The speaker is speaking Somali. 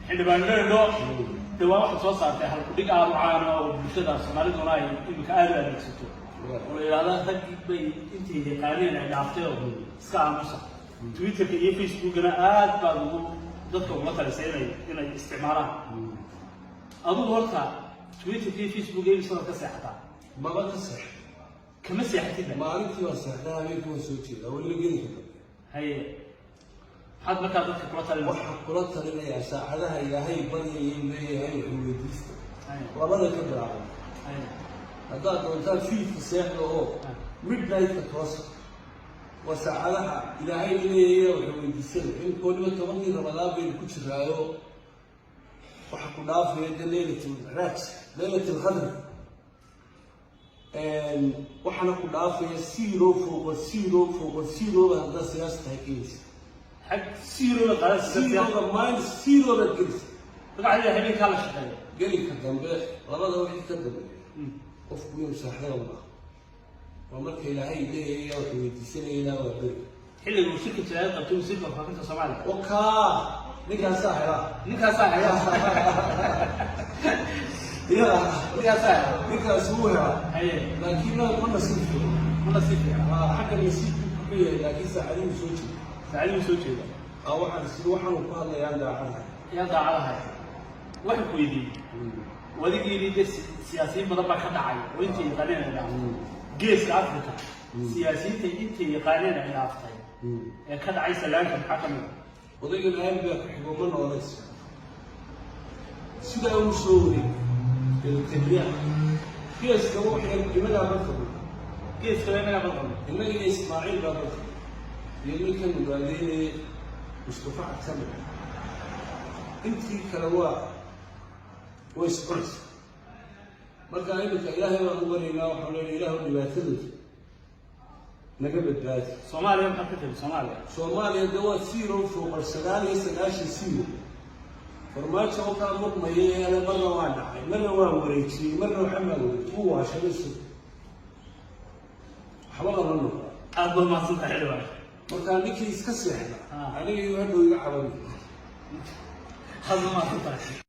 Xildhibaan Indho, dhawaan waxaad soo saartay halkudhig aada u caana oo bulshada Soomaaliduna ay iminka aada u adeegsato, oo la yidhahda rag bay intay yaqaaneen ay dhaaftay oo iska aamusa. Twitterka iyo Facebookana aad baad ugu dadka ugula talisay inay isticmaalaan. Adigu horta Twitterka iyo Facebook imisaad ka seexataa? Maba ka seex. Kama seexatidba? Maalintii waan seexdaa, habeenkii waan soo jeedaa, weliba gelinka dambe. Haye, maxaad markaa dadka kula talinaysa? Waxaan kula talinayaa saacadaha Ilaahay baryayay leeyahay wuxuu weydiista labada ka bilaabay. Haddaad doontaan fiidka seexda oo midnight-ka toosa, waa saacadaha Ilaahay leeyahay wuxuu weydiisada. Imika weliba 10-kii Ramadaan baynu ku jiraayo, waxa ku dhaafaya de Leylat Micraaj, Leylat Alqadr, waxaana ku dhaafaya zero fooqa zero fooqa zeroba haddaad siyaas tahay keenaysa. Xag zeroda qaadaysa? Zeroga, minus zero baad gelaysa. Marka habeenkaa la shaqeeyo. Gelinka dambe, labada wixii ka dambeeya, qofku inuu seexdaba maaha. Waa marka Ilaahay leeyahay wuxuu weydiisanaya ilaa waa beri. Xilliga uu shirka jiraayad qabtay wasiirka warfaafinta Soomaaliya. Wakaa, ninkaasaa helaa. Ninkaasaa hela. Ya. Ninkaasaa hela. Ninkaas wuu helaa. Laakiin ma nasiib fiican. Ma nasiib fiican. Aa, xagga nasiibkuu ku yahay, laakiin saacadihuu soo jeeda. Saacadihuu soo jeeda. Aa, waxaan sida waxaanu ku hadlayaan daacadahay. Yaa daacadahay? Waxaan ku weydiiyey, wadigeedii dee siyaasiyiin badan baa ka dhacay oo intay yaqaaneen ay dhaaftay. Geeska Africa siyaasiyiinta intay yaqaaneen ay dhaaftay ee ka dhacay salaanka maxaa ka mid a? Odaygan aad baa ku xigo, ma noolayso. Sidaa uu soo wareeg Eritrea, geeska waxay inagaa badqabay. Geeska waa inagaa badqabay. Innaga iyo Ismaaciil baa badqabay iyo ninkan ugaaleynaya Mustafa Cabsame. Intii kale way soconaysa. Marka iminka Ilaahay baan u baryaynaa, waxaan leenahay, Ilaahu dhibaatadooda naga badbaadi. Soomaaliya maxaad ka tiri, Soomaaliya? Soomaaliya de waa zero fooqal sagaal iyo sagaashan zero. Farmaajo oo kaa murmaya eele, marna waa dhacay, marna waa wareejiyey, marna waxa maa wareejiyey, wuu waashaday isagu, waxba lama noqo. Aad baad mahadsantahay, xildhibaan. Markaa ninkii iska seexda Ah. aniga iyo hadhow iga cabanay. Aad baad mahadsantahay.